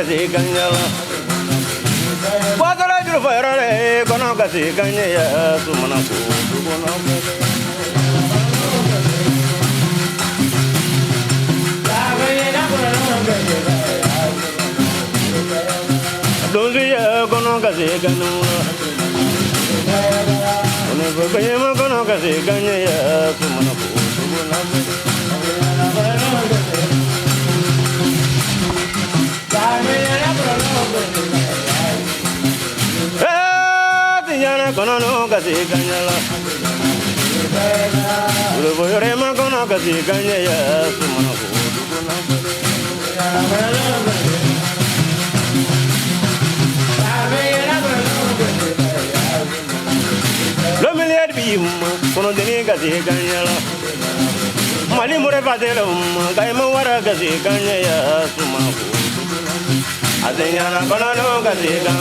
kasi kan ɲɛ la Bɔsɔrɔ juru fɔ yɔrɔ le kɔnɔ kasi kan ɲɛ ya sumana ko duguna Donsoya kɔnɔ kasi kan ɲɛ la Kɔnɔ kɔnɔ kasi kan ɲɛ ya sumana ko duguna Tijana kɔnɔ kasi kan ɲɛ la Yɔrɔ kɔnɔ kasi kan ɲɛ ya sumana ko duguna Lomiliɛri bi kɔnɔdenni kasi kan ɲɛ la Mali mure fatele kayima wara kasi kan ɲɛ ya sumana ko Asiɲana kɔnɔ kasi kan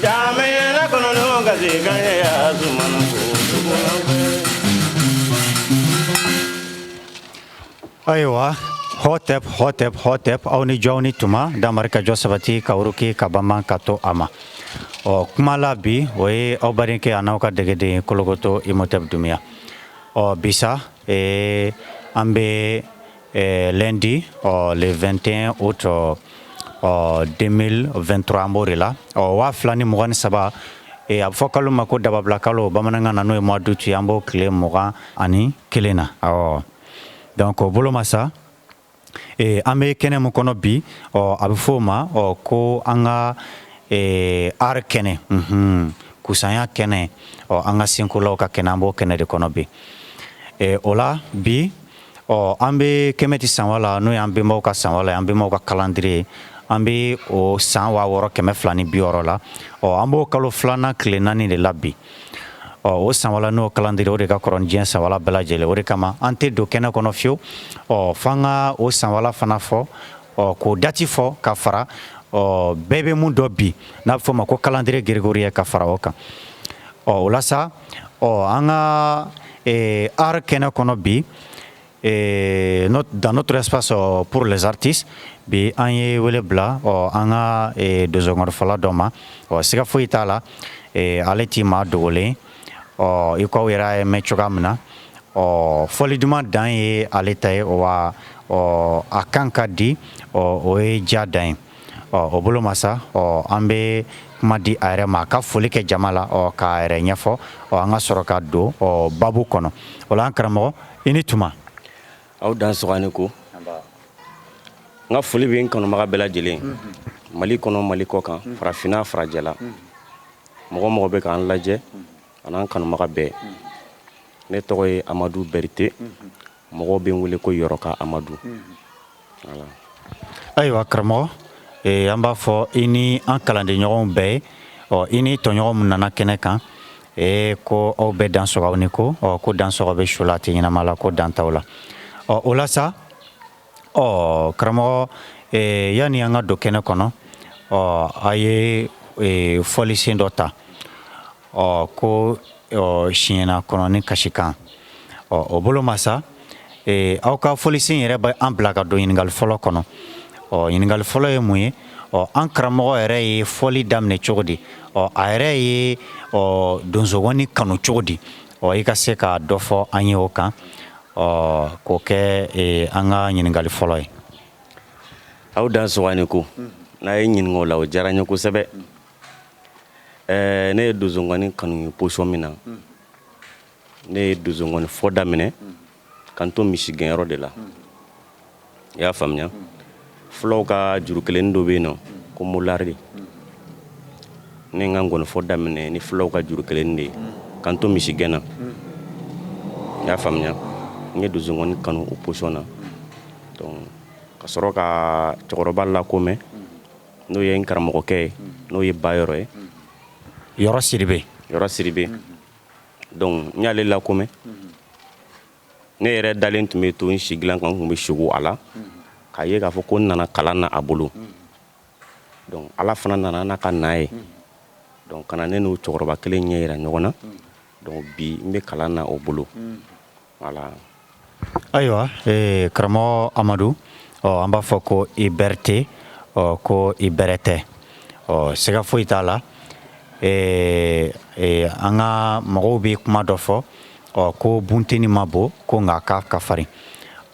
Jamana kɔnɔ kasi kan ɲɛ ya sumana ko Ayiwa, hotep hotep hotep, aw ni jɔ, aw ni tuma damari ka jɔ sabati ka uruki ka bama ka to a ma. Ɔ, kuma la bi, o ye aw badenkɛ a n'aw ka degeden Kolokoto Imotep Dumiya. Ɔ, bisa an bɛ lundi, ɔ, le 21 août, ɔ, 2023, an b'o de la. Ɔ, 2023, a bɛ fɔ kalo ma ko dababila kalo bamanankan na, n'o ye mois d'août ye, an b'o tile 21 na. Awɔ, donc o bolo ma sa, an bɛ kɛnɛ mun kɔnɔ bi, ɔ, a bɛ fɔ o ma, ɔ, ko an ka art kɛnɛ, kusanya kɛnɛ, ɔ, an ka senkolaw ka kɛnɛ, an b'o kɛnɛ de kɔnɔ bi. O la bi, ɔ, an bɛ Kɛmɛti sanwa la, n'o y'an bɛnbaw ka sanwa la, an bɛnbaw ka calendrier, an bɛ o san 6260 la. Ɔ, an b'o kalo filanan tile 4 de la bi. Ɔ, o sanwala n'o calendrier, o de ka kɔrɔ ni diɲɛ sanwala bɛɛ lajɛlen. O de kama an tɛ don kɛnɛ kɔnɔ fiyewu, ɔ, f'an ka o sanwala fana fɔ, ɔ, k'o date fɔ ka fara, ɔ, bɛɛ bɛ mun dɔn bi n'a bɛ fɔ o ma ko calendrier grégorien, ka fara o kan. Ɔ, o la sa, ɔ, an ka art kɛnɛ kɔnɔ bi, dans notre espace pour les artistes, bi an ye wele bila, ɔ, an ka donsonkɔnifɔla dɔ ma. Ɔ, siga foyi t'a la, ale ti maa dogolen. Ɔ, i ko aw yɛrɛ y'a mɛn cogoya min na, ɔ, fɔli duman dan ye ale ta ye wa, ɔ, a kan ka di, ɔ, o ye ja dan ye. Ɔ, o bolo ma sa, ɔ, an bɛ kuma di a yɛrɛ ma, a ka foli kɛ jama la, ɔ, k'a yɛrɛ ɲɛfɔ, ɔ, an ka sɔrɔ ka don, ɔ, babu kɔnɔ. O la, an karamɔgɔ, i ni tuma. Aw dan sɔgɔni ko n ka foli bɛ n kanubaga bɛɛ lajɛlen, Mali kɔnɔ, Mali kɔ kan, farafinna, farajɛla, mɔgɔ mɔgɔ bɛ k'an lajɛ a n'an kanubaga bɛɛ. Ne tɔgɔ ye Amadu Berete, mɔgɔw bɛ n wele ko Yɔrɔka Amadu. Voilà. Ayiwa karamɔgɔ, an b'a fɔ i ni an kalandenɲɔgɔnw bɛɛ ye, ɔ, i ni tɔɲɔgɔn min nana kɛnɛ kan, ko aw bɛɛ dan sɔgɔ, aw ni ko, ɔ, ko dan sɔgɔ bɛ su la, a tɛ ɲɛnama la, ko dan t'aw la. Ɔ, o la sa, ɔ, karamɔgɔ, yanni an ka don kɛnɛ kɔnɔ, ɔ, a ye fɔlisen dɔ ta, ɔ, ko, ɔ, siɲɛna kɔnɔ ni kasikan. Ɔ, o bolo ma sa, aw ka fɔlisen yɛrɛ bɛ an bila ka don ɲininkali fɔlɔ kɔnɔ. Ɔ, ɲininkali fɔlɔ ye mun ye? Ɔ, an karamɔgɔ yɛrɛ ye fɔli daminɛ cogo di? Ɔ, a yɛrɛ ye, ɔ, donsoŋɔni kanu cogo di? Ɔ, i ka se ka dɔ fɔ an ye o kan, ɔ, k'o kɛ an ka ɲininkali fɔlɔ ye. Aw dan sɔgɔni ko n'a ye ɲininka o la, o diyara n ye kosɛbɛ. Ne ye donsoŋɔni kanu position min na, ne ye donsoŋɔni fɔ daminɛ ka n to misigɛnyɔrɔ de la, i y'a faamuya. Fulaw ka juru kelennin dɔ bɛ yen nɔ ko molari. Ne ye n ka ngɔnifɔ daminɛ ni fulaw ka juru kelennin de ye ka n to misigɛn na, i y'a faamuya. N ye donsoŋɔni kanu o position na. Donc ka sɔrɔ ka cɛkɔrɔba lakomɛ, n'o ye n karamɔgɔkɛ ye, n'o ye Bayɔrɔ ye. Yɔrɔ Sidibe. Yɔrɔ Sidibe. Donc n y'ale lakomɛ. Ne yɛrɛ dalen tun bɛ to n si dilan kan, n tun bɛ sogo a la k'a ye k'a fɔ ko n nana kalan na a bolo. Donc Ala fana nana n'a ka na ye, donc ka na ne n'o cɛkɔrɔba kelen ɲɛ yira ɲɔgɔn na. Donc bi n bɛ kalan na o bolo. Voilà. Ayiwa, karamɔgɔ Amadu, Ɔ, an b'a fɔ ko i Berete, ɔ, ko i bɛrɛ tɛ. Ɔ, siga foyi t'a la, an ka mɔgɔw bɛ kuma dɔ fɔ, ɔ, ko bunteni ma bon ko, nka k'a ka farin.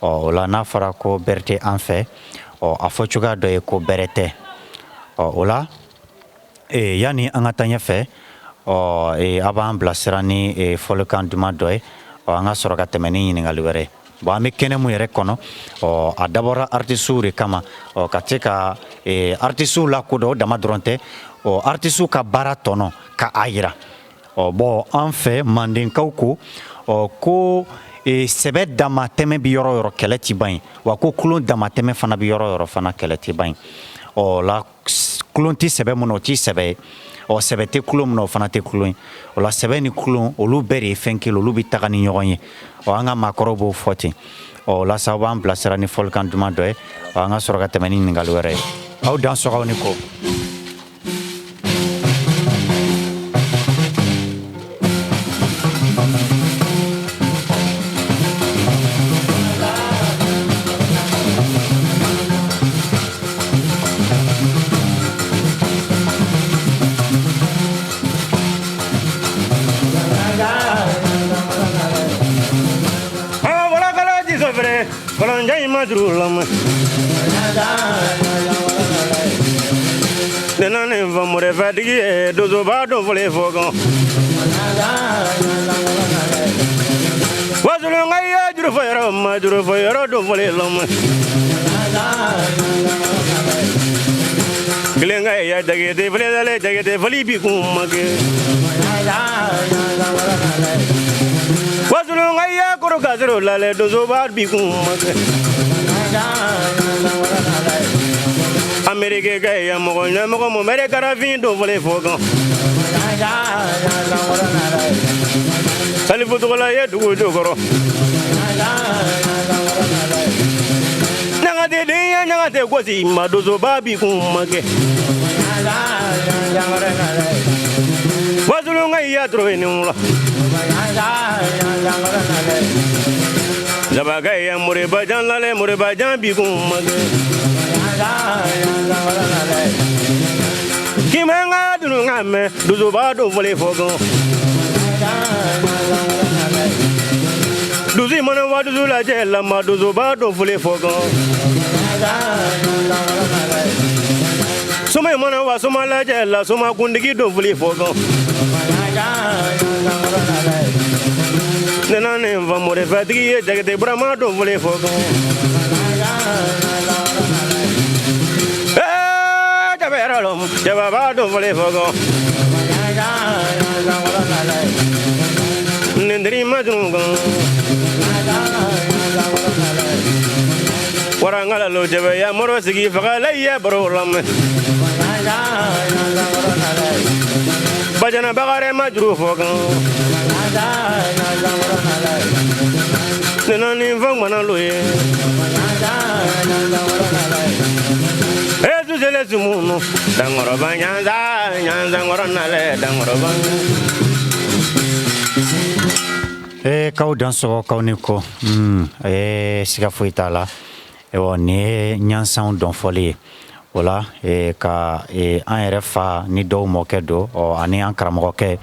Ɔ, o la n'a fɔra ko Berete an fɛ, ɔ, a fɔ cogoya dɔ ye ko bɛrɛ tɛ. Ɔ, o la yanni an ka taa ɲɛfɛ, ɔ, a b'an bilasira ni fɔlikan duman dɔ ye. Ɔ, an ka sɔrɔ ka tɛmɛ ni ɲininkali wɛrɛ ye. Bon, an bɛ kɛnɛ mun yɛrɛ kɔnɔ, ɔ, a dabɔra artisiw de kama, ɔ, ka se ka artisiw lakodɔn. O dama dɔrɔn tɛ, ɔ, artisiw ka baara tɔnɔ ka a yira. Ɔ, bon, an fɛ mandenkaw ko, ɔ, ko sɛbɛ damatɛmɛ bɛ yɔrɔ yɔrɔ, kɛlɛ ti ban yen. Wa ko kulon damatɛmɛ fana bɛ yɔrɔ yɔrɔ fana, kɛlɛ ti ban yen. Ɔ la, kulon tɛ sɛbɛ mun na, o ti sɛbɛ ye. Ɔ, sɛbɛ tɛ kulon mun na, o fana tɛ kulon ye. O la, sɛbɛ ni kulon, olu bɛɛ de ye fɛn kelen, olu bɛ taga ni ɲɔgɔn ye. Ɔ, an ka maakɔrɔw b'o fɔ ten. Ɔ, o la sa, aw b'an bilasira ni fɔlikan duman dɔ ye. Ɔ, an ka sɔrɔ ka tɛmɛ ni ɲininkali wɛrɛ ye. Aw dan sɔgɔw ni ko. Ma juru lamɛn ne na ni fa morɛfɛtigi ye donsoba dɔn fɔlen fɔ kan wasolonka ye juru fɔ yɔrɔ ma juru fɔ yɔrɔ dɔn fɔlen lamɛn kelen ka ya jagete fɔlen dale jagete fɔli bi kun ma kɛ wasolonka ye koro kasɔrɔ lalɛ donsoba bi kun ma kɛ Ameriki ka ya mɔgɔ ɲɛmɔgɔ mɔ mɛrɛ karafin dɔn fɔlen fɔ kan Salifu tɔgɔla ye dugu jukɔrɔ ɲagate den ya ɲagate gosi ma donsoba bi kun ma kɛ wasolonka ya toro ni wula Jabaka ya moribajan lale moribajan bi kun ma kɛ Kimenga dunu nga mɛ donsoba dɔn fɔlen fɔ kan dusu mana wa dusu lajɛ lama donsoba dɔn fɔlen fɔ kan soma mana wa soma lajɛ la soma kuntigi dɔn fɔlen fɔ kan ne na ni fa morɛfɛtigi ye jagate burama dɔn fɔlen fɔ kan jabɛrɛ jababa dɔn fɔlen fɔ kan nindiri ma dun kan warangala lo jabɛ ya mɔrɔ sigi fagala ya baro lamɛn bajana bagare ma juru fɔ kan ne na ni fa ŋana lo ye esu sele sumunu dankɔrɔba ɲanza ɲanzankɔrɔ nalɛ dankɔrɔba. K'aw dan sɔgɔ, k'aw ni ko. Siga foyi t'a la. Ɔ, nin ye ɲansanw dɔn fɔli ye. O la, ka an yɛrɛ fa ni dɔw mɔkɛ don, ɔ, ani an karamɔgɔkɛ,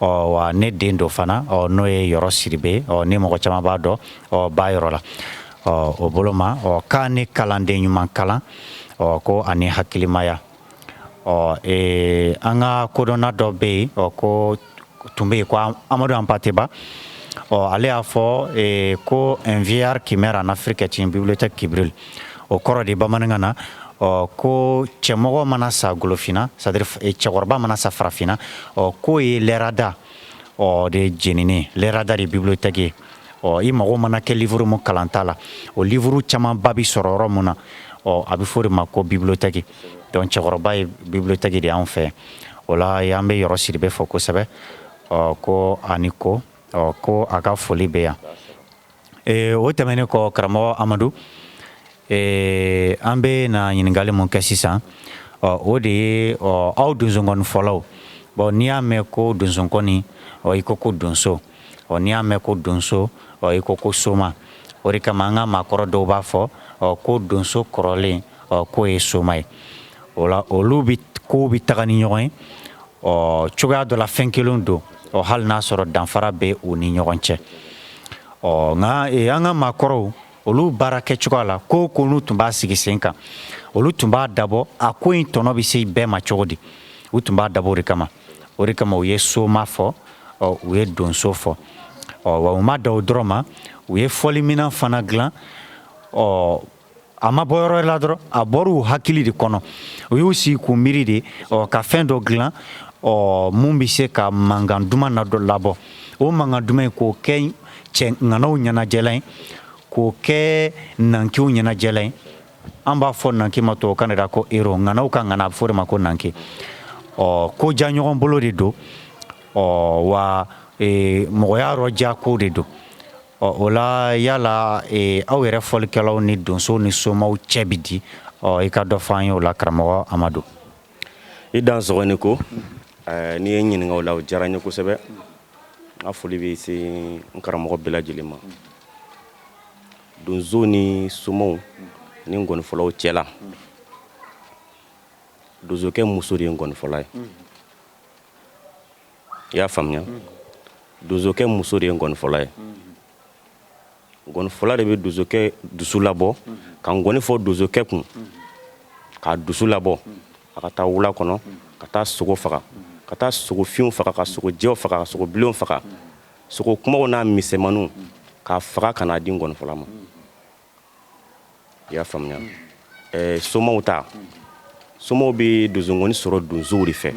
ɔ, wa ne den don fana, ɔ, n'o ye Yɔrɔ Sidibe. Ɔ, ni mɔgɔ caman b'a dɔn, ɔ, ba yɔrɔ la. Ɔ, o bolo ma, ɔ, k'a ni kalanden ɲuman kalan, ɔ, ko ani hakilimaya. Ɔ, an ka kodɔnna dɔ bɛ yen, ɔ, ko tun bɛ yen ko Amadu Hampâté Bâ. Ɔ, ale y'a fɔ ko un vieillard qui meurt en Afrique est une bibliothèque qui brûle. O kɔrɔ de bamanankan na, ɔ, ko cɛmɔgɔ mana sa golofinna, c'est à dire cɛkɔrɔba mana sa farafinna, ɔ, k'o ye lɛrada, ɔ, de jeninen, lɛrada de bibliothèque ye. Ɔ, i mago mana kɛ livre mun kalanta la, o livre camanba bi sɔrɔ yɔrɔ mun na, ɔ, a bɛ fɔ o de ma ko bibliothèque. Donc cɛkɔrɔba ye bibliothèque de y'anw fɛ. O la, an bɛ Yɔrɔ Sidibe fɔ kosɛbɛ. Ɔ, ko ani ko, ɔ, ko a ka foli bɛ yan. O tɛmɛnen kɔ, karamɔgɔ Amadu, an bɛ na ɲininkali mun kɛ sisan, ɔ, o de ye, ɔ, aw donsonkɔni fɔlaw. Bon, n'i y'a mɛn ko donsonkɔni, ɔ, i ko ko donso. Ɔ, n'i y'a mɛn ko donso, ɔ, i ko ko soma. O de kama an ka maakɔrɔ dɔw b'a fɔ, Ɔ ko donso kɔrɔlen, ɔ k'o ye soma ye. O la olu bɛ kow bɛ taga ni ɲɔgɔn ye, ɔ cogoya dɔ la fɛn kelen don, ɔ hali n'a sɔrɔ danfara bɛ u ni ɲɔgɔn cɛ. Ɔ nka an ka maakɔrɔw, olu baara kɛcogoya la, ko ko n'u tun b'a sigi sen kan, olu tun b'a dabɔ a ko in tɔnɔ bɛ se bɛɛ ma cogo di. U tun b'a dabɔ o de kama. O de kama u ye soma fɔ, ɔ u ye donso fɔ. Ɔ wa u ma da o dɔrɔn ma, u ye fɔliminan fana dilan. Ɔ a ma bɔ yɔrɔ la dɔrɔn, a bɔra u hakili de kɔnɔ. U y'u sigi k'u miiri de, ɔ ka fɛn dɔ dilan, ɔ mun bɛ se ka mankan duman na dɔ labɔ. O mankan duman in, k'o kɛ cɛ ŋanaw ɲɛnajɛlan ye, k'o kɛ nankiw ɲɛnajɛlan ye. An b'a fɔ nanki ma tubabukan de la ko héros. Ŋanaw ka ŋana, a bɛ fɔ o de ma ko nanki. Ɔ ko diya ɲɔgɔn bolo de don. Ɔ wa mɔgɔya rɔja ko de don. Ɔ o la yala aw yɛrɛ fɔlikɛlaw ni donsow ni somaw cɛ bi di? Ɔ i ka dɔ fɔ an ye o la, karamɔgɔ Amadu. I dansɔgɔ ni ko. N'i ye n ɲininka o la, o diyara n ye kosɛbɛ. N ka foli bɛ se n karamɔgɔ bɛɛ lajɛlen ma. Donso ni somaw ni ngɔnifɔlaw cɛla, donsokɛ muso de ye ngɔnifɔla ye. I y'a faamuya? Donsokɛ muso de ye ngɔnifɔla ye. Ngɔnifɔla de bɛ donsokɛ dusu labɔ ka ngɔni fɔ donsokɛ kun, k'a dusu labɔ a ka taa wula kɔnɔ, ka taa sogo faga, ka taa sogofinw faga, ka sogo jɛw faga, ka sogo bilenw faga, sogo kumaw n'a misɛnmaninw, k'a faga ka n'a di ngɔnifɔla ma. I y'a faamuya? Somaw ta, somaw bɛ donsongɔni sɔrɔ donsow de fɛ.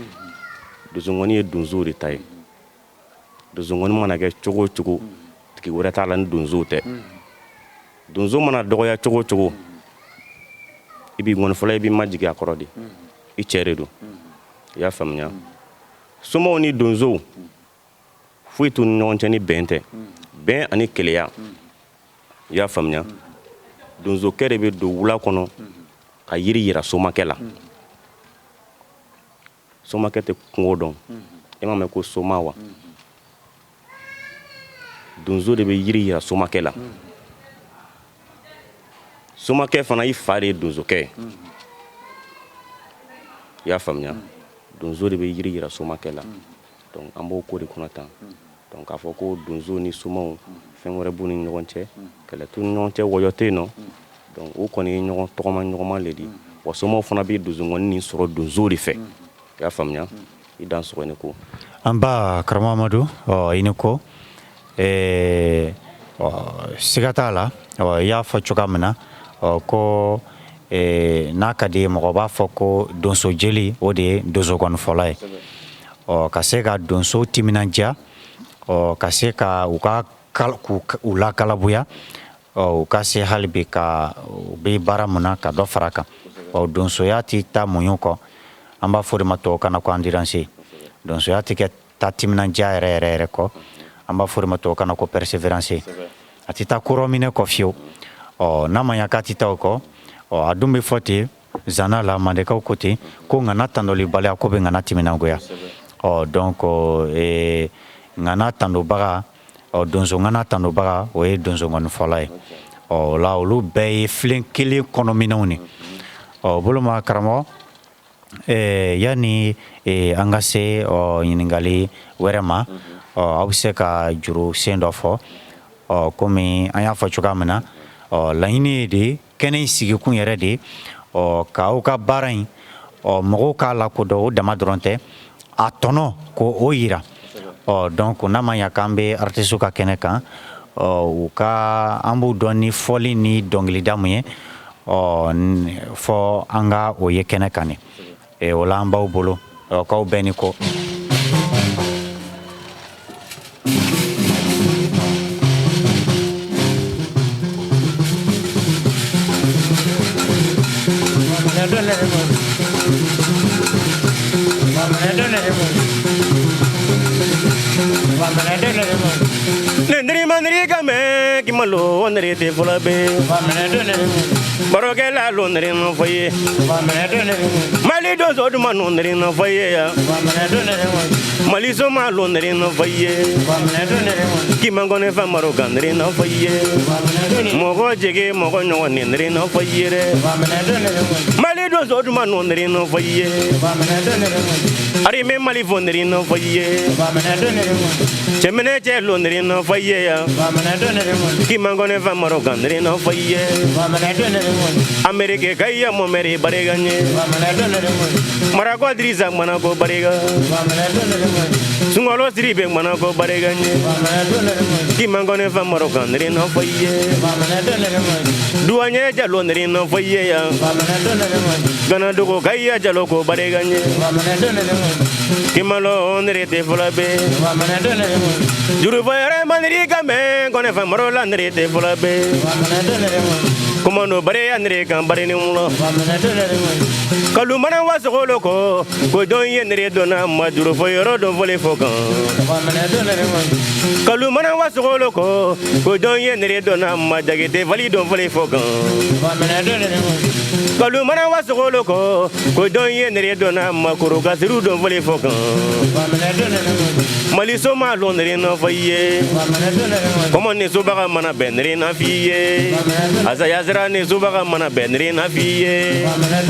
Donsongɔni ye donsow de ta ye. Donsongɔni mana kɛ cogo o cogo, tigi wɛrɛ t'a la ni donsow tɛ. Donso mana dɔgɔya cogo o cogo, i b'i ngɔnifɔla, i b'i majigin a kɔrɔ de, i cɛ de don. I y'a faamuya? Somaw ni donsow, foyi t'u ni ɲɔgɔn cɛ ni bɛn tɛ, bɛn ani keleya. I y'a faamuya? Donsokɛ de bɛ don wula kɔnɔ ka yiri yira somakɛ la. Somakɛ tɛ kungo dɔn. E m'a mɛn ko soma wa? Donso de bɛ yiri yira somakɛ la. Somakɛ fana, i fa de ye donsokɛ ye. I y'a faamuya? Donso de bɛ yiri yira somakɛ la. Donc an b'o ko de kɔnɔ tan. Donc k'a fɔ ko donso ni somaw, fɛn wɛrɛ b'u ni ɲɔgɔn cɛ, kɛlɛ t'u ni ɲɔgɔn cɛ, wɔyɔ tɛ yen nɔ. Donc o kɔni ye ɲɔgɔn tɔgɔma ɲɔgɔnma le di. Wa somaw fana bɛ donsongɔni nin sɔrɔ donsow de fɛ. I y'a faamuya? I dansɔgɔ ni ko. An ba karamɔgɔ Amadu, ɔ i ni ko. Ɔ siga t'a la, ɔ i y'a fɔ cogoya min na, ɔ ko n'a ka di ye, mɔgɔ b'a fɔ ko donso jeli, o de ye donsogɔnifɔla ye. Ɔ ka se ka donso timinandiya, ɔ ka se ka u ka u lakalabuya, ɔ u ka se hali bi ka u bɛ baara mun na, ka dɔ fara a kan. Ɔ donsoya tɛ taa muɲu kɔ. An b'a fɔ o de ma tubabukan na ko endurance. Donsoya tɛ kɛ taa timinandiya yɛrɛ yɛrɛ yɛrɛ kɔ. An b'a fɔ o de ma tubabukan na ko persévérance. A tɛ taa kɔrɔ minɛ kɔ fiyewu. Ɔ n'a ma ɲa k'a tɛ taa o kɔ, ɔ a dun bɛ fɔ ten zana la, mandekaw ko ten ko ŋana tandolibaliya ko bɛ ŋana timinangoya. Ɔ donc ŋana tandobaga, ɔ donso ŋana tandobaga, o ye donsongɔnifɔla ye. Ɔ o la olu bɛɛ ye filen kelen kɔnɔminɛnw de. Ɔ boloma karamɔgɔ, yanni an ka se ɔ ɲininkali wɛrɛ ma, ɔ aw bɛ se ka juru sen dɔ fɔ. Ɔ komi an y'a fɔ cogoya min na, ɔ laɲini ye de kɛnɛ in sigikun yɛrɛ de, ɔ k'aw ka baara in, ɔ mɔgɔw k'a lakodɔn, o dama dɔrɔn tɛ, a tɔnɔ ko o yira. Ɔ donc n'a ma ɲa k'an bɛ artiste ka kɛnɛ kan, ɔ u ka an b'u dɔn ni fɔli ni dɔnkilida mun ye, ɔ fɔ an ka o ye kɛnɛ kan de. O la an b'aw bolo, ɔ k'aw bɛɛ ni ko. Barokɛ kimalo nere tɛ fɔlɔ bɛ barokɛla lo nere nɔ fɔ ye Mali donso duman no nere nɔ fɔ ye ya Mali soma lo nere nɔ fɔ ye Kimankɔnɛ famaro kan nere nɔ fɔ ye mɔgɔ jege mɔgɔ ɲɔgɔn ni nere nɔ fɔ ye dɛ Mali donso duman no nere nɔ fɔ ye Arime Mali fo nere nɔ fɔ ye Cɛminɛ cɛ lo nere nɔ fɔ ye ya Kimankɔnɛ famaro kan nere nɔ fɔ ye Amerike kaya mɔmɛri barika ɲɛ Marakɔ Dirisa manako barika Sunkalo siri bɛ manako barika ɲɛ Kimankɔnɛ famaro kan nere nɔ fɔ ye Duwaɲɛ jalo nere nɔ fɔ ye ya Ganadogo kaya jalo ko barika ɲɛ Kimalo nere tɛ fɔlɔ bɛ Jurufɔ yɛrɛ maniri ka mɛn kɔnɛ famaro la nere tɛ fɔlɔ bɛ Komando bare ya nere kan bare ni wula Kalu mana wa sogolo ko ko don ye nere donna ma jurufɔ yɔrɔ dɔn fɔli fɔ kan Kalu mana wa sogolo ko ko don ye nere donna ma jagite fali dɔn fɔli fɔ kan Kalu mana wa sogolo ko ko don ye nere donna ma korokasiru dɔn fɔli fɔ kan Mali soma lo nere nɔ fɔ ye Kɔmɔ ni sobaga mana bɛn nere na f'i ye Azayasira ni sobaga mana bɛn nere na f'i ye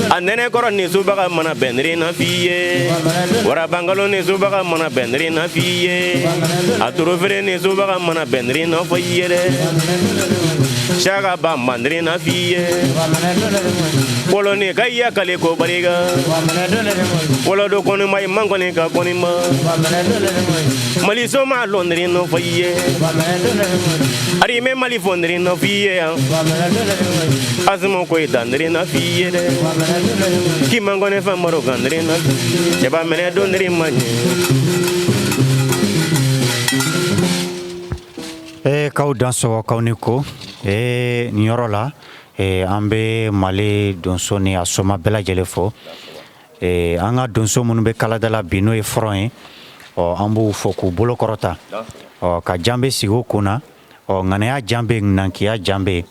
A nɛnɛkɔrɔ ni sobaga mana bɛn nere na f'i ye Warabangalo ni sobaga mana bɛn nere na f'i ye A torofere ni sobaga mana bɛn nere na fɔ i ye dɛ Saka ba mandere na f'i ye Wɔlɔni ka iya kale ko barika Wɔlɔdo kɔnima i man kɔni ka kɔnima Mali soma lo nere nɔ fɔ i ye Arime Mali fɔ nere nɔ f'i ye yan Asimo Koyita nere na f'i ye dɛ Kimankɔnɛ famaro kan nere na Cɛba minɛ don nere ma ɲɛ. K'aw dansɔgɔ k'aw ni ko nin yɔrɔ la an bɛ Mali donso ni a soma bɛɛ lajɛlen fo. An ka donso minnu bɛ kalada la bi n'o ye front ye, ɔ an b'u fo k'u bolo kɔrɔta, ɔ ka janbe sigi u kun na, ɔ ŋaniya janbe ŋankiya janbe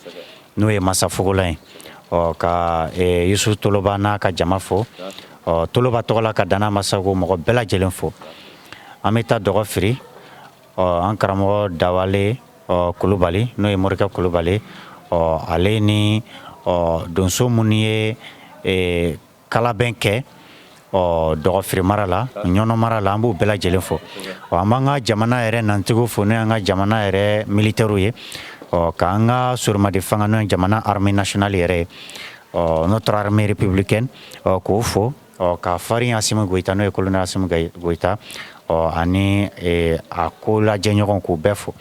n'o ye Masafogola ye, ɔ ka Yusu Toloba n'a ka jama fo, ɔ Toloba tɔgɔ la ka Dana Masago mɔgɔ bɛɛ lajɛlen fo. An bɛ taa dɔgɔ firi, ɔ an karamɔgɔ Dawale ɔ Kulubali n'o ye Morikɛ Kulubali, ɔ ale ni ɔ donso minnu ye kalabɛn kɛ ɔ dɔgɔfiri mara la Ɲɔnɔ mara la, an b'u bɛɛ lajɛlen fo. Ɔ an b'an ka jamana yɛrɛ nantigiw fo n'o y'an ka jamana yɛrɛ militaires ye, ɔ k'an ka soromadi fanga n'o ye jamana armée nationale yɛrɛ ye, ɔ notre armée républicaine, ɔ k'o fo, ɔ ka farin Asimi Goyita n'o ye colonel Asimi Goyita, ɔ ani a ko lajɛɲɔgɔn k'u bɛɛ fo,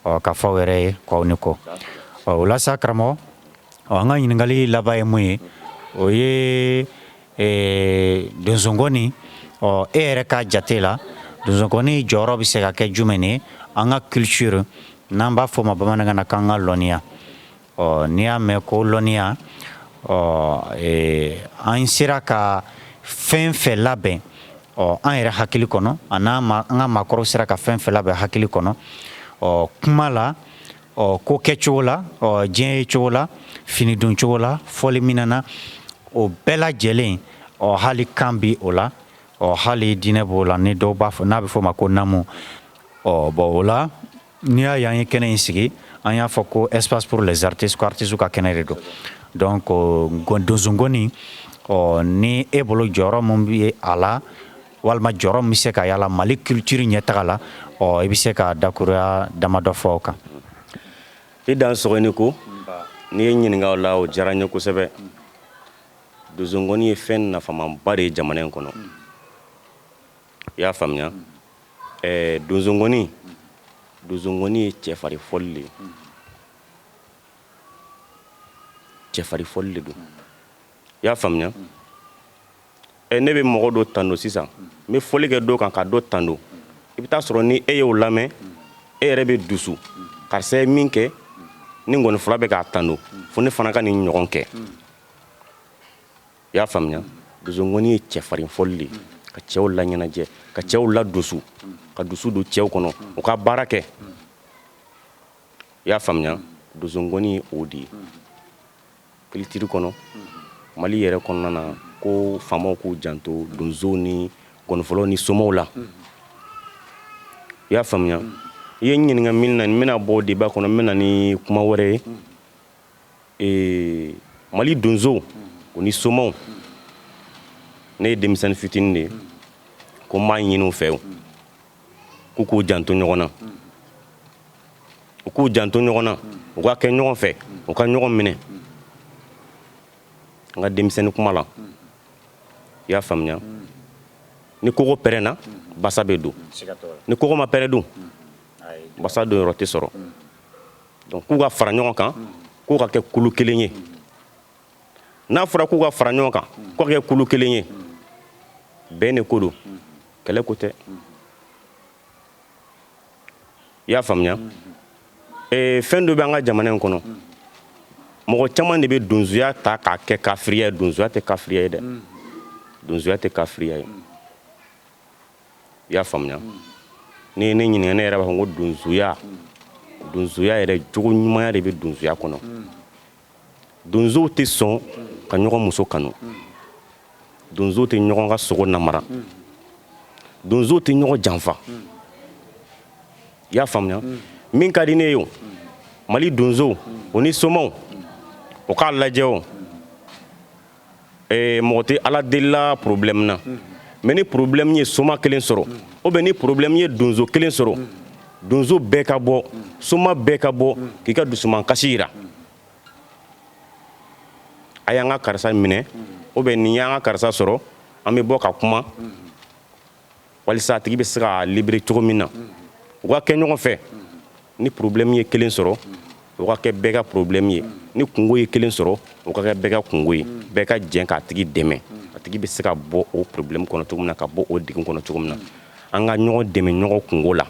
ɔ ka fɔ aw yɛrɛ ye k'aw ni ko. Ɔ o la sa karamɔgɔ, ɔ an ka ɲininkali laban ye mun ye, o ye donsonkɔni, ɔ e yɛrɛ ka jate la donsonkɔni jɔyɔrɔ bɛ se ka kɛ jumɛn ye an ka culture n'an b'a fɔ o ma bamanankan na k'an ka lɔnniya? Ɔ n'i y'a mɛn ko lɔnniya, ɔ an sera ka fɛn fɛn labɛn ɔ an yɛrɛ hakili kɔnɔ, ani an ka maakɔrɔw sera ka fɛn fɛn labɛn hakili kɔnɔ, ɔ kuma la, ɔ ko kɛcogo la, ɔ diɲɛ ye cogo la, fini don cogo la, fɔli minɛ na, o bɛɛ lajɛlen, ɔ hali kan bi o la, ɔ hali diinɛ b'o la, ni dɔw b'a fɔ n'a bɛ fɔ o ma ko namu. Ɔ bon o la n'i y'a ye an ye kɛnɛ in sigi, an y'a fɔ ko espace pour les artistes, ko artistes ka kɛnɛ de don. Donc donsonkɔni, ɔ ni e bolo jɔyɔrɔ mun bɛ a la, walima jɔyɔrɔ min bɛ se ka y'a la Mali culture ɲɛtaga la, ɔ i bɛ se ka dakuruya damadɔ fɔ o kan. I dan sɔgɔni ko n'i ye ɲininka o la, o diyara n ye kosɛbɛ. Donsonkɔni ye fɛn nafamaba de ye jamana in kɔnɔ. I y'a faamuya? Donsonkɔni ye cɛfarin fɔli de ye. Cɛfarin fɔli de don. I y'a faamuya? Ne bɛ mɔgɔ dɔ tando sisan, n bɛ fɔli kɛ dɔ kan ka dɔ tando. I bɛ taa sɔrɔ ni e y'o lamɛn, e yɛrɛ bɛ dusu. Karisa ye min kɛ, ni ngɔni fila bɛ k'a tando, fo ne fana ka nin ɲɔgɔn kɛ. I y'a faamuya? Donsonkɔni ye cɛfarin fɔli de ye, ka cɛw laɲɛnajɛ, ka cɛw ladusu, ka dusu don cɛw kɔnɔ, u ka baara kɛ. I y'a faamuya? Donsongɔni ye o de ye culture kɔnɔ, Mali yɛrɛ kɔnɔna na, ko faamaw k'u janto donsow ni gɔnifɔlaw ni somaw la. I y'a faamuya? I ye n ɲininka min na, n bɛna bɔ débat kɔnɔ, n bɛna ni kuma wɛrɛ ye. Mali donsow o ni somaw, ne ye denmisɛnnin fitinin de ye, ko n b'a ɲini u fɛ k'u k'u janto ɲɔgɔn na, u k'u janto ɲɔgɔn na, u ka kɛ ɲɔgɔn fɛ, u ka ɲɔgɔn minɛ. N ka denmisɛnnin kuma la, i y'a faamuya? Ni kogo pɛrɛnna, basa bɛ don. Ni kogo ma pɛrɛn dun, basa don yɔrɔ tɛ sɔrɔ. Donc k'u ka fara ɲɔgɔn kan, k'u ka kɛ kulu kelen ye. N'a fɔra k'u ka fara ɲɔgɔn kan, k'u ka kɛ kulu kelen ye, bɛn de ko don, kɛlɛ ko tɛ. I y'a faamuya? Fɛn dɔ bɛ an ka jamana in kɔnɔ, mɔgɔ caman de bɛ donsoya ta k'a kɛ kafiriya ye. Donsoya tɛ kafiriya ye dɛ, donsoya tɛ kafiriya ye. I y'a faamuya? Ni ye ne ɲininka, ne yɛrɛ b'a fɔ ko donsoya, donsoya yɛrɛ jogo ɲumanya de bɛ donsoya kɔnɔ. Donsow tɛ sɔn ka ɲɔgɔn muso kanu, donsow tɛ ɲɔgɔn ka sogo namara, donsow tɛ ɲɔgɔn janfa. I y'a faamuya? Min ka di ne ye, o Mali donsow o ni somaw, o k'a lajɛ. O mɔgɔ tɛ Ala delila problème na, mais ni problème ye soma kelen sɔrɔ, ou bien ni problème ye donso kelen sɔrɔ, donso bɛɛ ka bɔ, soma bɛɛ ka bɔ k'i ka dusumankasi yira: a y'an ka karisa minɛ, ou bien nin y'an ka karisa sɔrɔ. An bɛ bɔ ka kuma walisa a tigi bɛ se ka libérer cogo min na. U ka kɛ ɲɔgɔn fɛ. Ni problème ye kelen sɔrɔ, o ka kɛ bɛɛ ka problème ye. Ni kungo ye kelen sɔrɔ, o ka kɛ bɛɛ ka kungo ye. Bɛɛ ka jɛn k'a tigi dɛmɛ, a tigi bɛ se ka bɔ o problème kɔnɔ cogo min na, ka bɔ o degun kɔnɔ cogo min na. An ka ɲɔgɔn dɛmɛ ɲɔgɔn kungo la,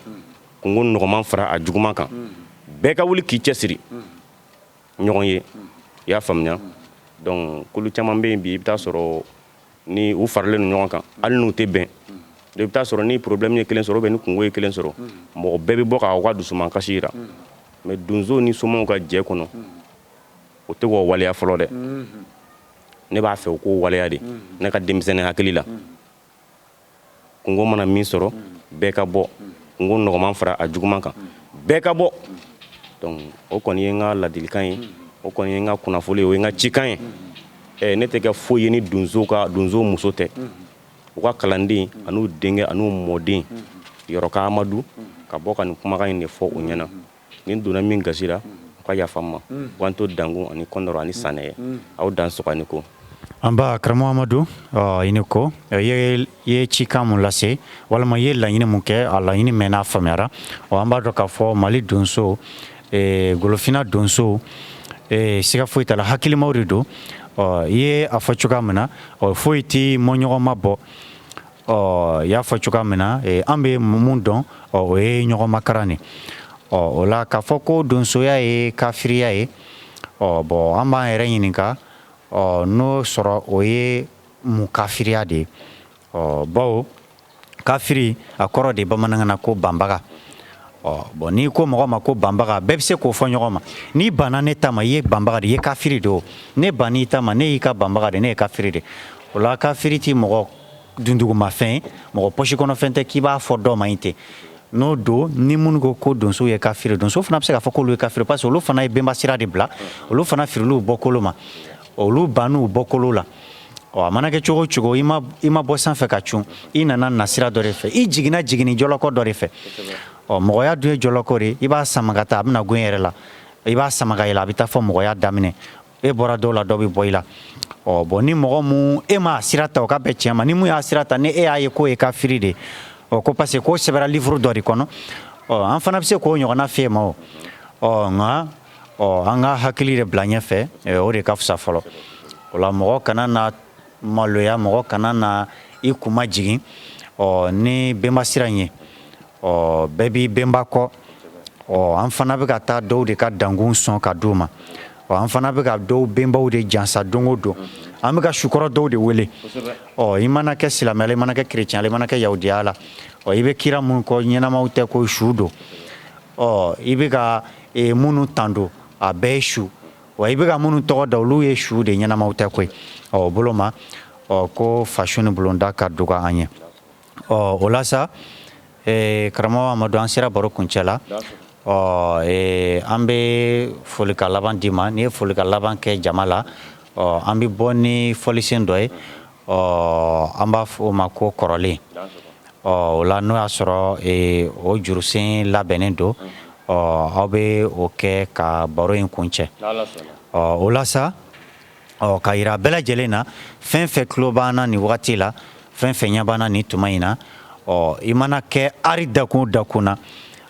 kungo nɔgɔman fara a juguman kan, bɛɛ ka wuli k'i cɛsiri ɲɔgɔn ye. I y'a faamuya? Donc kulu caman bɛ yen bi, i bɛ taa sɔrɔ ni u faralen don ɲɔgɔn kan, hali n'u tɛ bɛn, i bɛ taa sɔrɔ ni problème ye kelen sɔrɔ, ou bien ni kungo ye kelen sɔrɔ, mɔgɔ bɛɛ bɛ bɔ k'aw ka dusumankasi yira. Mais donsow ni somaw ka jɛ kɔnɔ, o tɛ k'o waleya fɔlɔ dɛ. Ne b'a fɛ u k'o waleya de. Ne ka denmisɛnnin hakili la, kungo mana min sɔrɔ, bɛɛ ka bɔ, kungo nɔgɔman fara a juguman kan, bɛɛ ka bɔ. Donc o kɔni ye n ka ladilikan ye, o kɔni ye n ka kunnafoli ye, o ye n ka cikan ye. Ne tɛ kɛ foyi ye ni donso ka donso muso tɛ, u ka kalanden an'u denkɛ an'u mɔden Yɔrɔka Amadu, ka bɔ ka nin kumakan in de fɔ u ɲɛna. Ni donna min gasi la, u ka yafa n ma. K'an to dangun ani kɔndɔrɔ ani sanɛ ye, aw dan sɔgɔ ko. An ba karamɔgɔ Amadu, i ni ko. I ye cikan mun lase walima i ye laɲini mun kɛ, a laɲini mɛn n'a faamuyara. Ɔ, an b'a dɔn k'a fɔ Mali donso, golofina donso, siga foyi t'a la, hakilimaw de don. Ɔ, i ye a fɔ cogoya min na, ɔ, foyi tɛ mɔɲɔgɔnma bɔ. Ɔ, i y'a fɔ cogoya min na, an bɛ mun dɔn, ɔ, o ye ɲɔgɔnmakaran de. Ɔ, o la k'a fɔ ko donsoya ye kafiriya ye, ɔ, bɔn, an b'an yɛrɛ ɲininka, ɔ, n'o sɔrɔ o ye mun kafiriya de ye? Ɔ, bawo kafiri, a kɔrɔ de bamanankan na ko banbaga. Ɔ, bɔn, n'i ko mɔgɔ ma ko banbaga, bɛɛ bɛ se k'o fɔ ɲɔgɔn ma. N'i banna ne ta ma, i ye banbaga de, i ye kafiri de. O ne bann'i ta ma, ne y'i ka banbaga de, ne ye kafiri de. O la kafiri ti mɔgɔ dundugumafɛn ye, mɔgɔ pɔsi kɔnɔfɛn tɛ k'i b'a fɔ dɔ ma in ten. N'o don, ni minnu ko ko donso ye kafiri, donso fana bɛ se k'a fɔ k'olu ye kafiri, parce que olu fana ye benba sira de bila, olu fana firiliw bɔkolo ma, olu bann'u bɔkolo la. Ɔ, a mana kɛ cogo o cogo, i ma bɔ sanfɛ ka cun, i nana nasira dɔ de fɛ, i jiginna jiginni jɔlɔkɔ dɔ de fɛ. Ɔ, mɔgɔya dun ye jɔlɔkɔ de, i b'a sama ka taa, a bɛna gwen yɛrɛ la, i b'a sama ka yɛlɛ, a bɛ taa fɔ mɔgɔya daminɛ. E bɔra dɔw la, dɔ bɛ bɔ i la. Ɔ, bɔn, ni mɔgɔ mun e m'a sira ta, o ka bɛn tiɲɛ ma. Ni mun y'a sira ta, ni e y'a ye k'o ye kafiri de, ɔ, ko parce que k'o sɛbɛnna livre dɔ de kɔnɔ, ɔ, an fana bɛ se k'o ɲɔgɔnna f'e ma. O, ɔ, nka, ɔ, an ka hakili de bila ɲɛfɛ, o de ka fisa fɔlɔ. O la mɔgɔ kana na maloya, mɔgɔ kana na i kuma jigin. Ɔ, ni benba sira in ye, ɔ, bɛɛ b'i benba kɔ. Ɔ, an fana bɛ ka taa dɔw de ka dankun sɔn ka d'u ma. Ɔ, an fana bɛ ka dɔw benbaw de jansa don o don, an bɛ ka sukɔrɔ dɔw de wele. Ɔ, i mana kɛ silamɛya la, i mana kɛ kerecɛn la, i mana kɛ yahudiya la, ɔ, i bɛ kira mun kɔ, ɲɛnamaw tɛ ko su don. Ɔ, i bɛ ka minnu tando, a bɛɛ ye su. Wa i bɛ ka minnu tɔgɔ da, olu ye su de, ɲɛnamaw tɛ koyi. Ɔ, o bolo ma, ɔ, ko fasu ni bulonda ka dɔgɔ an ye. Ɔ, o la sa, karamɔgɔ Amadu, an sera baro kuncɛ la. Ɔ, an bɛ folikan laban d'i ma. N'i ye folikan laban kɛ jama la, ɔ, an bɛ bɔ ni fɔlisen dɔ ye. Ɔ, an b'a fɔ o ma ko kɔrɔlen. Ɔ, o la, n'o y'a sɔrɔ o jurusen labɛnnen don, ɔ, aw bɛ o kɛ ka baro in kuncɛ. Ɔ, o la sa, ɔ, ka yira bɛɛ lajɛlen na, fɛn fɛn tulo b'an na nin wagati la, fɛn fɛn ɲɛ b'an na nin tuma in na, ɔ, i mana kɛ ari dakun o dakun na,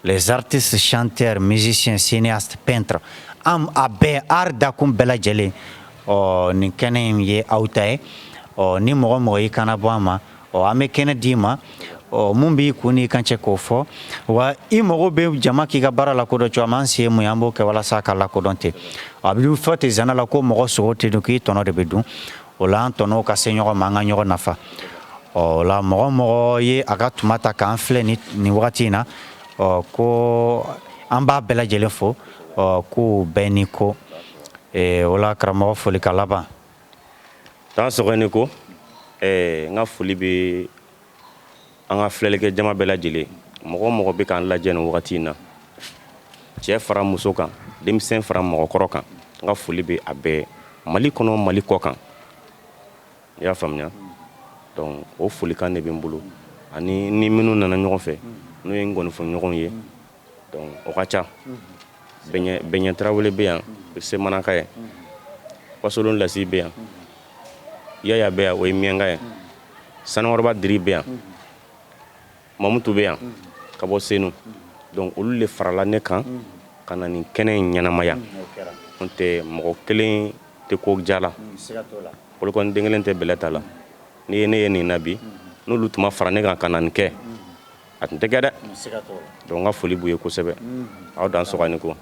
les artistes, chanteurs, musiciens, cinéastes, peintres, an a bɛɛ, art dakun bɛɛ lajɛlen, ɔ, nin kɛnɛ in ye aw ta ye. Ɔ, ni mɔgɔ mɔgɔ y'i kana bɔ an ma, ɔ, an bɛ kɛnɛ d'i ma. Ɔ, mun b'i kun n'i kan cɛ k'o fɔ. Wa i mago bɛ jama k'i ka baara lakodɔn cogo min, an se ye mun ye, an b'o kɛ walasa ka lakodɔn ten. A bɛ fɔ ten zana la ko mɔgɔ sogo tɛ dun, k'i tɔnɔ de bɛ dun. O la, an tɔnɔw ka se ɲɔgɔn ma, an ka ɲɔgɔn nafa. Ɔ, o la, mɔgɔ mɔgɔ ye a ka tuma ta k'an filɛ nin wagati in na, ɔ, ko an b'a bɛɛ lajɛlen fo. Ɔ, k'u bɛɛ ni ko. O la, karamɔgɔ, folikan laban. Tan sɔgɔ ni ko n ka foli bɛ an ka filɛlikɛ jama bɛɛ lajɛlen, mɔgɔ o mɔgɔ bɛ k'an lajɛ nin wagati in na, cɛ fara muso kan, denmisɛn fara mɔgɔkɔrɔ kan, n ka foli bɛ a bɛɛ, Mali kɔnɔ, Mali kɔ kan. I y'a faamuya? Donc o folikan de bɛ n bolo, ani ni minnu nana ɲɔgɔn fɛ, n'o ye n gɔnifɔ ɲɔgɔnw ye. Donc o ka ca. Bɛɲɛ Tarawele bɛ yan, o ye Semanaka ye. Wasolon Lasi bɛ yan, Yaya bɛ yan, o ye Miyanka ye. Sanukɔrɔba Diri bɛ yan, Mamutu bɛ yan ka bɔ Senu. Donc olu de farala ne kan ka na nin kɛnɛ in ɲɛnamaya. N'o tɛ, mɔgɔ kelen tɛ ko ja la, bolokɔni den kelen tɛ bɛlɛ ta la. N'i ye ne ye nin na bi, n'olu tun ma fara ne kan ka na nin kɛ, a tun tɛ kɛ dɛ. Donc n ka foli b'u ye kosɛbɛ. Aw dan sɔgɔ ni ko.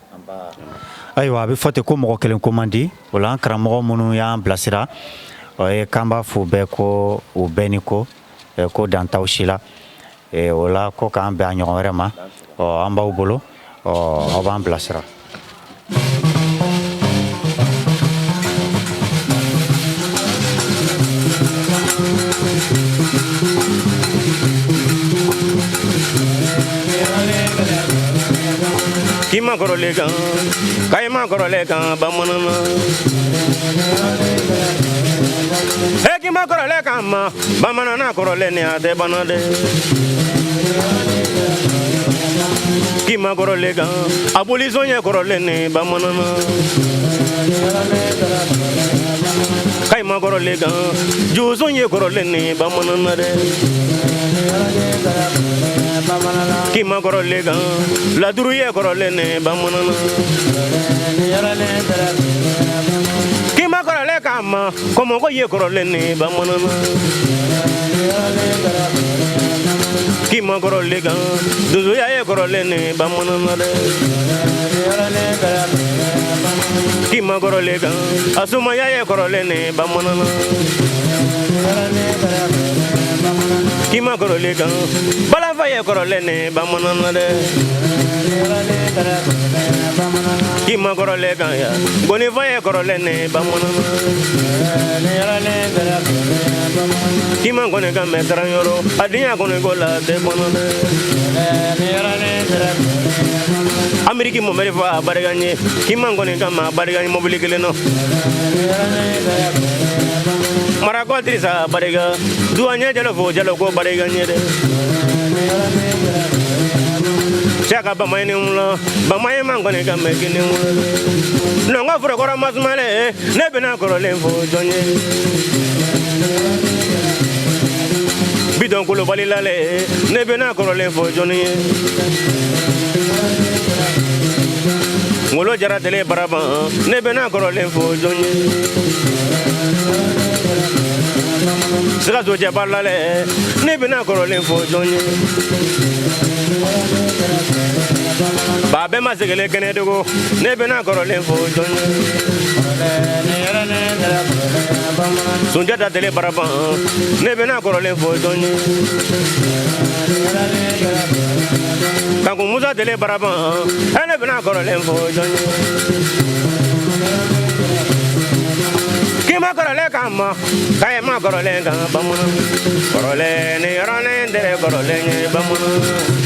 Ayiwa, a bɛ fɔ ten ko mɔgɔ kelen ko man di. O la, an karamɔgɔ minnu y'an bilasira, o ye k'an b'a fɔ bɛɛ ko u bɛɛ ni ko, ko dan t'aw si la. O la, ko k'an bɛn a ɲɔgɔn wɛrɛ ma. Ɔ, an b'aw bolo, ɔ, aw b'an bilasira. K'i ma kɔrɔlen kan, k'ayi ma kɔrɔlen kan bamanan na. E k'i ma kɔrɔlen kan ma bamanan na, kɔrɔlen ni a tɛ bana dɛ. K'i ma kɔrɔlen kan, a bolisɔn ye kɔrɔlen ni bamanan na. K'ayi ma kɔrɔlen kan, josɔn ye kɔrɔlen ni bamanan na dɛ. K'i ma kɔrɔlen kan, laduru ye kɔrɔlen ni bamanan na. K'i ma kɔrɔlen kan ma, kɔmɔgɔ ye kɔrɔlen ni bamanan na. K'i ma kɔrɔlen kan, donsoya ye kɔrɔlen ni bamanan na dɛ. K'i ma kɔrɔlen kan, a sumaya ye kɔrɔlen ni bamanan na. K'i ma kɔrɔlen kan, balafɔ ye kɔrɔlen ni bamanan na dɛ. K'i ma kɔrɔlen kan ya, gɔnifɔ ye kɔrɔlen ni bamanan na. K'i ma gɔni kan mɛn taran yɔrɔ, a diɲɛ kɔni ko la tɛ bɔnna dɛ. Ameriki mɔmɛri fɔ a barika ɲɛ, k'i ma gɔni kan mɛn a barika ɲɛ mobili kelen nɔ. Marakɔ Dirisa barika, duwaɲɛ jalo fo jalo ko barika ɲɛ dɛ. Saka bamaye ni wula, bamaye ma gɔni kan mɛn kini wula. Nɔngɔ forokɔrɔ masumale, ne bɛna kɔrɔlen fo jɔn ye. Bidɔn Kulubali lale, ne bɛna kɔrɔlen fo jɔn ye. Ngolo jara tele baraban, ne bɛna kɔrɔlen fo jɔn ye. Sikaso cɛba lale, ne bɛna kɔrɔlen fo jɔn ye. Ba bɛɛ ma segele kɛnɛ dogo, ne bɛna kɔrɔlen fo jɔn ye. Sunjata tele baraban ne bɛna kɔrɔlen fɔ jɔn ye Kanku Musa tele baraban ne bɛna kɔrɔlen fɔ jɔn ye k'i ma kɔrɔlen kan ma k'a ma kɔrɔlen kan bamanan kɔrɔlen ni yɔrɔnin tɛ kɔrɔlen ye bamanan.